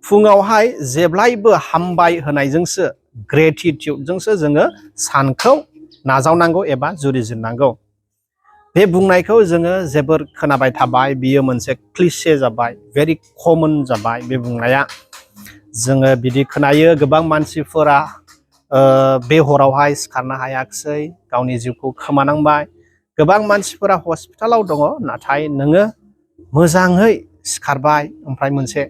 फुङावहाय जेब्लायबो हामबाय होनायजोंसो ग्रेटिट्युडजोंसो जोङो सानखौ नाजावनांगौ एबा जुरिजेननांगौ। बे बुंनायखौ जोङो जोबोर खोनाबाय थाबाय, बियो मोनसे क्लिशे जाबाय, भेरि कमन जाबाय बे बुंनाया। जोङो बिदि खोनायो गोबां मानसिफोरा बे हरावहाय सिखारनो हायाखिसै, गावनि जिउखौ खोमानांबाय। गोबां मानसिफोरा हस्पिटालाव दङ, नाथाय नोङो मोजाङै सिखारबाय, ओमफ्राय मोनसे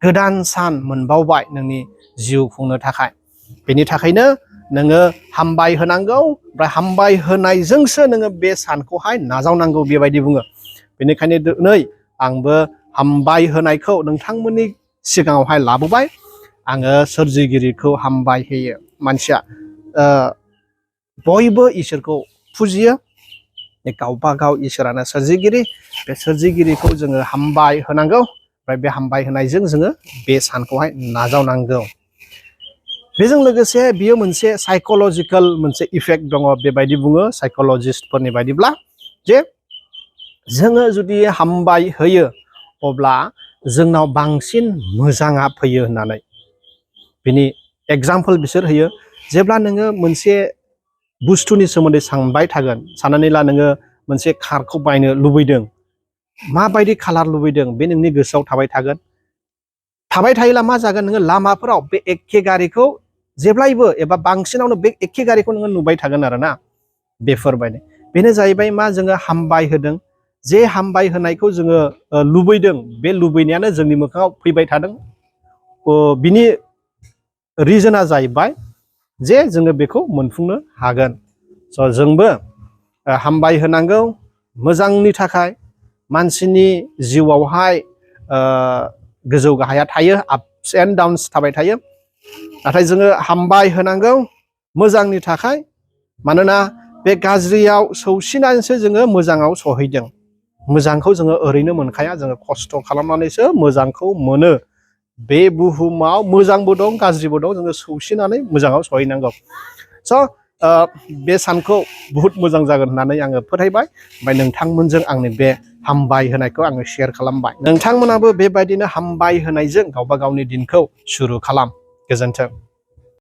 गोदान सान मोनबावबाय नोंनि जिउ खुंनो थाखाय। बेनि थाखायनो नोङो हामबाय होनांगौ, ओमफ्राय हामबाय होनायजोंसो नोङो बे सानखौहाय नाजावनांगौ बेबायदि बुङो। बेनिखायनो दिनै आंबो हामबाय होनायखौ नोंथांमोननि सिगाङावहाय लाबोबाय। आङो सोरजिगिरिखौ हामबाय होयो। मानसिया बयबो इसोरखौ फुजियो, गावबा गाव इसोरानो सोरजिगिरि। बे सोरजिगिरिखौ जोङो हामबाय होनांगौ, ओमफ्राय बे हामबाय होनायजों जोङो बे सानखौहाय नाजावनांगौ। बेजों लोगोसे बियो मोनसे साइक'लजिकेल मोनसे इफेक्ट दङ, बेबायदि बुङो साइक'लजिस्टफोरनि बायदिब्ला, जे जोङो जुदि हामबाय होयो अब्ला जोंनाव बांसिन मोजाङा फैयो होननानै। बिनि एग्जाम्पल बिसोर होयो। जेब्ला नोङो मोनसे बुस्थुनि सोमोन्दै सानबाय थागोन, साननानै ला नोङो मोनसे कारखौ बायनो लुबैदों, माबायदि कालार लुबैदों बे नोंनि गोसोआव थाबाय थागोन। थाबाय थायोब्ला मा जागोन, नोङो लामाफोराव बे एखे गारिखौ जेब्लायबो एबा बांसिनावनो बे एखे गारिखौ नोङो नुबाय थागोन आरोना। बेफोरबायदि बेनो जाहैबाय मा, जोङो हामबाय होदों, जे हामबाय होनायखौ जोङो लुबैदों, बे लुबैनायानो जोंनि मोखाङाव फैबाय थादों। बिनि रिजोना जाहैबाय जे जोङो बेखौ मोनफुंनो हागोन। स' जोंबो हामबाय होनांगौ मोजांनि थाखाय। मानसिनि जिउआवहाय गोजौ गाहाया थायो, आपस एन्ड डाउन्स थाबाय थायो, नाथाय जोङो हामबाय होनांगौ मोजांनि थाखाय। मानोना बे गाज्रियाव सौसिनानैसो जोङो मोजाङाव सहैदों। मोजांखौ जोङो ओरैनो मोनखाया, जोङो खस्थ' खालामनानैसो मोजांखौ मोनो। बे बुहुमाव मोजांबो दं गाज्रिबो दं, जोङो सौसिनानै मोजाङाव सहैनांगौ। स' बे सानखौ बुहुत मोजां जागोन होननानै आङो फोथायबाय। ओमफ्राय नोंथांमोनजों आंनि बे हामबाय होनायखौ आङो शेयार खालामबाय। नोंथांमोनाबो बेबायदिनो हामबाय होनायजों गावबा गावनि दिनखौ सुरु खालाम। गोजोन्थों।